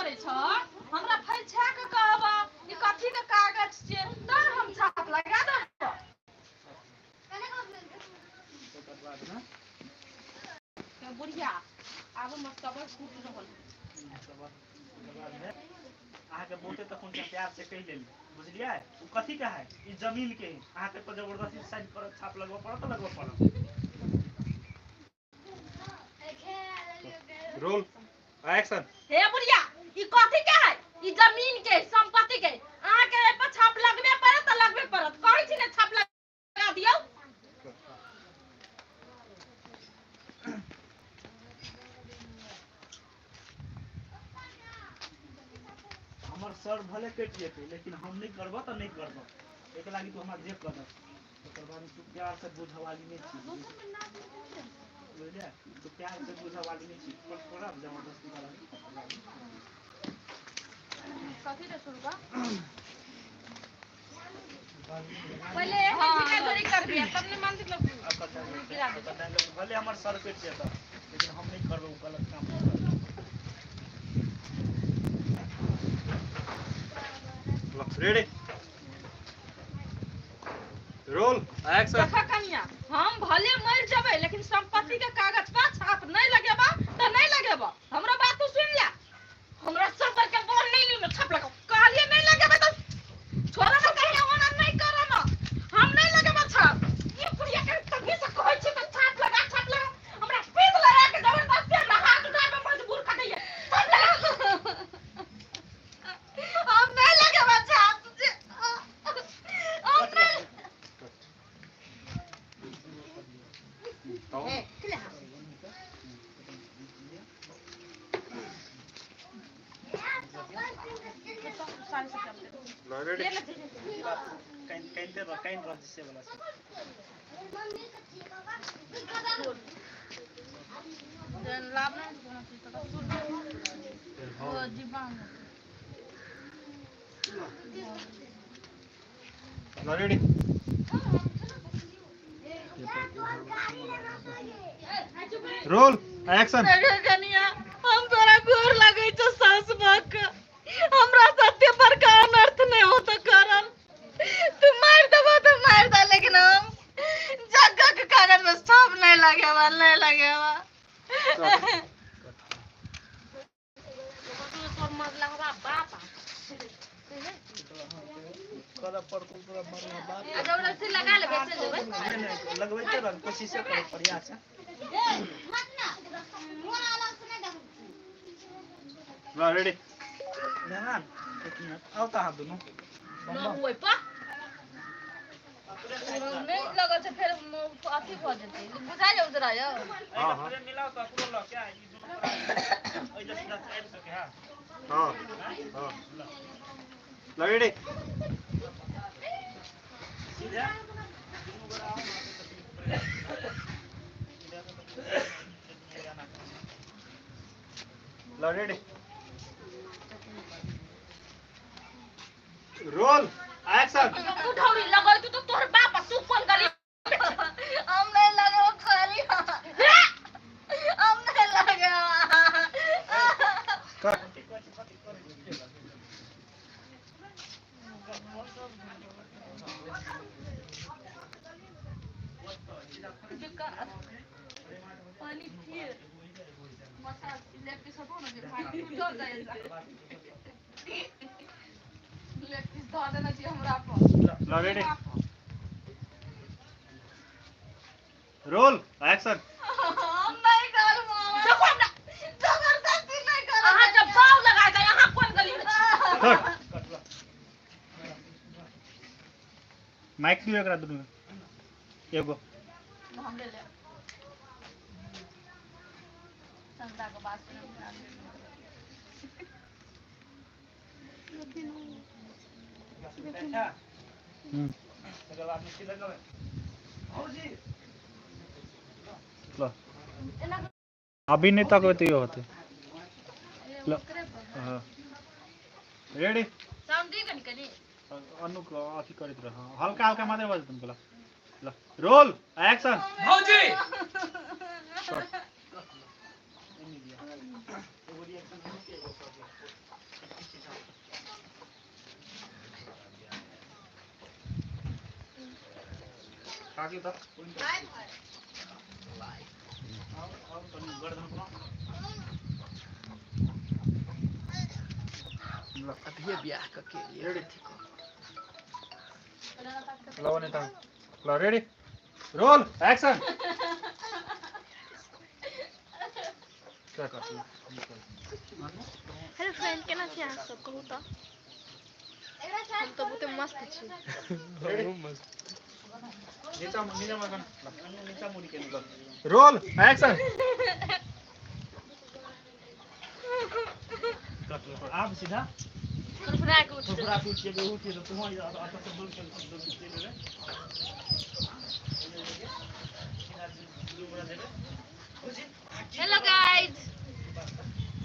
करै छ हमरा फैछा के कहबा ई कथी के कागज छै तर हम छाप लगा देब। बुढ़िया आब मस्तबर कूट रहल अहाँ के बहुते तखन के प्यार से कहि लेली बुझलियै उ कथी के है ई जमीन के है अहाँ के पर जबरदस्ती साइन करत छाप लगबऽ पड़त त लगबऽ पड़त। Roll action. हे बुढ़िया ई कथी के है ई जमीन के संपत्ति के अहाँ के एहि पर छाप लगबे पड़त त लगबे पड़त कहै छी ने छाप लगा दियौ। हमर सर भले कटि जेतै लेकिन हम नहीं करबऽ त नहीं करबऽ एक लागी तू हमरा जे कर ओकर बाद तू प्यार से बुझवाली नहीं छी बुझलियै तू प्यार से बुझवाली नहीं छी पर थोड़ा जबरदस्ती वाला कथी रे शुरू का पहले हां थोड़ी करबी तब ने मान लोग गिरा दे भले हमर सर कटि जेतै लेकिन हम नहीं करबऽ उ गलत काम। Ready roll action. देखा कनिया हम भले मर जबै लेकिन संपत्ति के कागज पर छाप नहीं लगेबा त नहीं लगेबा हमरा बात तो सुन ले हमरा सर पर के बोल नहीं ली छाप लगाओ कहलिए नहीं लगेबे त छोरा न कहिया ओना नहीं करो न हम नहीं लगेबा छाप ई बुढ़िया के तभी से कहै छी त छाप लगा हमरा पीठ लगा के जबरदस्ती हमरा हाथ उठाबे मजबूर कर दैया छाप लगा हम नहीं लगेबा छाप हम नहीं। Ready roll action. कनिया हम तोरा गोर लगै छौ सास बाक हमरा सत्य पर का अनर्थ नहीं होता करल तू मार देबो तो मार दे लेकिन हम जग्गा के कागज में छाप नहीं लगेबा नहीं लगेबा। तोर मरला हवा बाप करब पड़तौ तोरा मरला बाप आ जबरदस्ती लगा लेबै चल जेबै लगबैते रह कोशिश कर प्रयास है। रेडी मेहमान एक मिनट आओ त अहाँ दुनू न होय पा नहीं लगल छै फेर अथी भ जेतै बुझा जाउ जरा यौ। हां हां मिलाओ त अपनो ल क्या ई दुनू ओइ जे सीधा आबि सके हां हां हां रेडी सीधा दुनू गोरा आओ ना ल रेडी रोल एक्शन। तू ढौरी लगै तू तो तोहर बाप तू कोन गली हम नहीं लगो खाली हम नहीं लगेबा। पानी पिए मसाज लेग पीस हटो ना जे खाई तू जाए लेग पीस धऽ देने छी हमरा पर। ल रेडी रोल एक्शन। हम नहीं करबो देखो हमरा जबरदस्ती नहीं करब अहाँ जब बाव लगा दे अहाँ कोन गली में छी। माइक दियो एकरा दुनू एगो हम ले ले चंदा के बात सुन अभी नहीं तक तो होते। हां रेडी साउंड दी कनी कनी अनु अथी करैत रह हल्का हल्का मात्रै बजतन बोला। ल रोल एक्शन। भौजी काकी त और तनी गर्दन पर अभी ब्याह क के लिए रेडी लो नेता ल रेडी रोल एक्शन क्या कर हेलो फ्रेंड केना छी अहाँ सब कहू त हम त बहुते मस्त छी। नीचा नीचा मगन नीचा मुड़ी के रोल एक्शन आप सीधा फुरफुरा के उठ फुरफुरा के उठ के उठ के तू अत से दूर के दूर के लेबे हेलो गाइस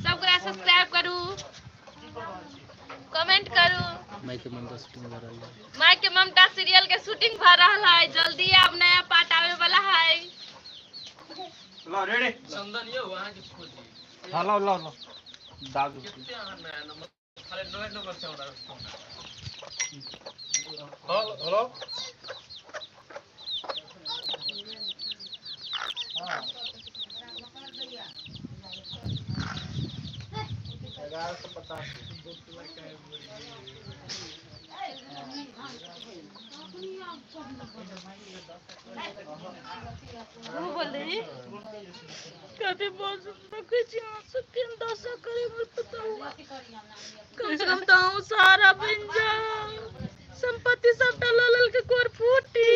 सब गोरा सब्सक्राइब करू कमेंट करू। माई के ममता शूटिंग भ रहल है। माई के ममता सीरियल के शूटिंग भ रहल है। जल्दी अब नया पार्ट आवे वाला है। ल रेडी चंदन यो वहां के खोजी। हां लो लो लो दाग कितने अहाँ नया नंबर खाली 9 नंबर से हमरा फोन। हेलो हेलो हां 1150 वो बोल रही कभी बोल सकते छी आंसू केन दशा करे मोर पता हुआ कम से कम तो हम सारा बन जाओ संपत्ति सबटा ल लेल के कोर फूटी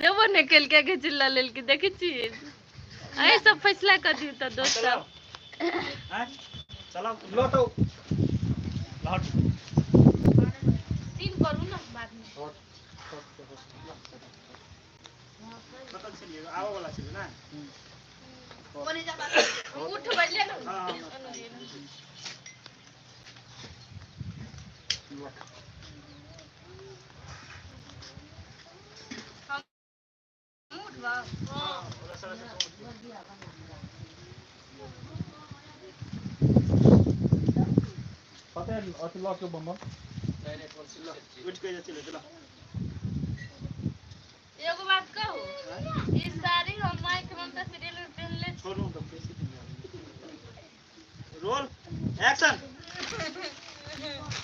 देबो ने केल के के चिल्ला लेल के देखै छी ऐ सब फैसला कर दियो त दोस्त सब। हैं चलाओ लो तो लौट सीन करू ना बाद में बतल चलिए आवा वाला चलिए ना उठ बैठले ना। हां हम उठबा हां पता है अथि लॉक के बम उठ के चले चलो। एगो बात कहू ई साड़ी हम माई के ममता सीरियल में पहनले छी। छोड़ू तो बेसी दिन रोल एक्शन।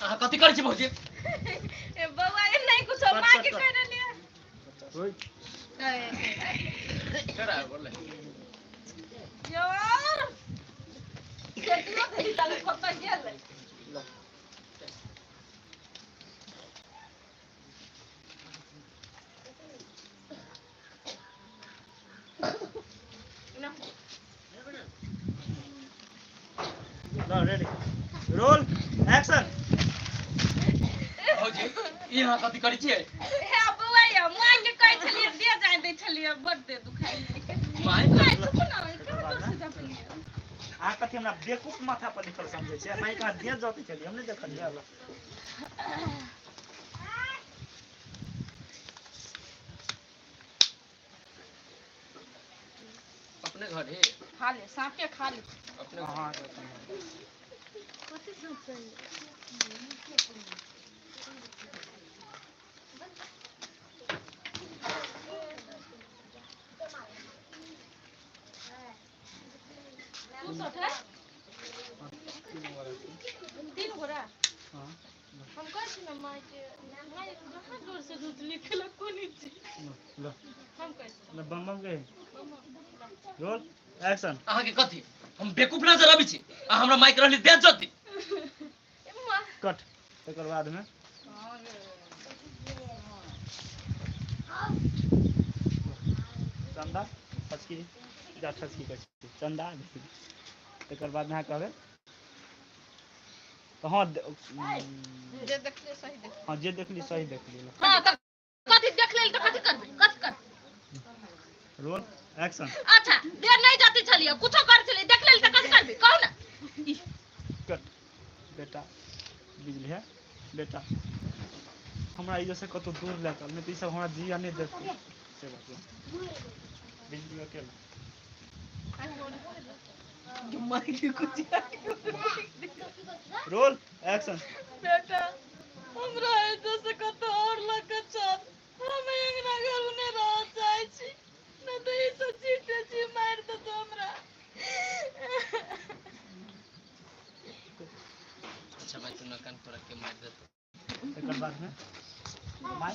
अहाँ कथि करै छी भौजी? ए बौआ ए नहीं कुछ मां के कह रहलिए। ओए करा बोले यार केतियो देली ताले पता गेल। ल रेडी रोल एक्शन। भौजी ई अहाँ कथि करै छियै? हे बौआ या मां के कहै छलियै दे जाय दै छलियै बड दे दुखाइ माय माय चुप ना कहाँ दूर से जा पेलियै। अहाँ कथी हमरा बेवकूफ माथा पर लिखल समझै छियै? माई कहाँ दे जतै छलियै हम नहि देखलियै। अपने घर हे खा ले सांप के खा ले। अपने घर। हां कथि सांप छै? तू सठ है तीन गोरा हां हम कहै छी ना माई के माई कहाँ जोर से दूध लिखलक कोनी चीज ल हम कहै छी ल बम बम के रोल एक्शन। अहाँ के कथि हम बेवकूफ नजर आबै छी? अहाँ हमरा माइक रहली दे जति कट तकर बाद में चंदा छचकी जा छचकी कहै छी चंदा। तकर बाद अहाँ कहबै तऽ हाँ जे देखलियै सही देख। हाँ जे देखली सही देखली। हां त कथि देख लेल त कथि करबै कथि करबै? Roll action. अच्छा देर नहीं जाती छलियै कुछो कर छलियै देख लेल त कथि करबै कहू ना। कट बेटा बिजली है बेटा हमरा ई से कतौ दूर लए चल नहीं तऽ ई सब हमरा जिया नहीं देतै से बात है। बिजली अकेला रोल एक्शन। बेटा हमरा एतो से कतौ और लग चल हम अंगना घर में रह चाहै छी, न तऽ ई सब जीते जी मारि देतौ हमरा। अच्छा भाई, तू न कान, तोरा के मार देतो? एकर बाद में माय,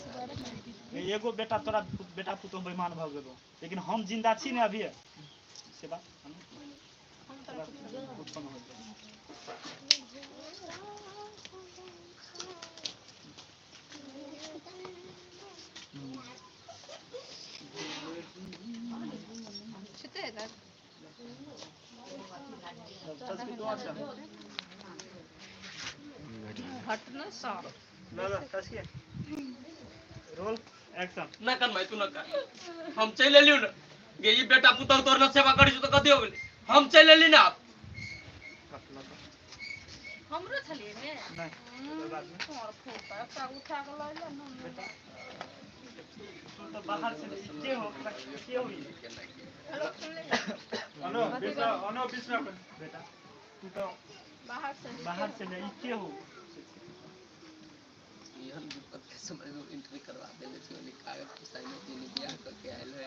एगो बेटा तोरा बेटा पुतोह बेईमान भऽ गेलो, लेकिन हम जिंदा छी ने अभी, से बात उत्पन्न हो गेल। हटना साफ। ल ल तस्की रोल एक्शन। ना कान भाई, तू न कान, हम चलि एलियौ ने गे। ई बेटा पुतोह तोर न सेवा करै छौ तऽ कथी हो गेलै? हम चलि एली ना आब। हमरो छलियै ने। नहीं, एकर बाद में तोहर फूटा एकटा उठा के लऽ ले ने। बेटा, तू तो बाहर से के हो, के हो ई? अनो बीच में, अनो बीच में। बेटा, तू तो बाहर से। बाहर से ले, ई के हो? एहन विपद के समय में एंट्री करवा देले छी। ओनी कागज पर साइन होती, बियाह करके आयल है।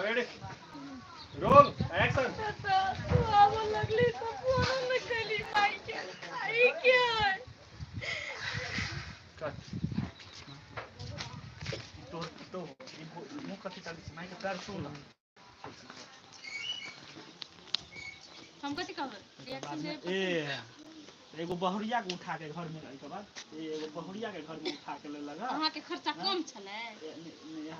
Ready, roll, action. तू आबऽ लगली तऽ फोनो नहि कैली माइके, आ ई के है? कट। तोहर पुतोह हो, ई मुँह कथी चलै छै? माय के पैर छू ना। हम कथी कहबै? रिएक्शन दे। ए एगो बहुरिया के उठा के घर में, एहिके बाद ए एगो बहुरिया के घर में उठा के ले लगा। अहाँके खर्चा कम छलै? ए, नहि, नहि,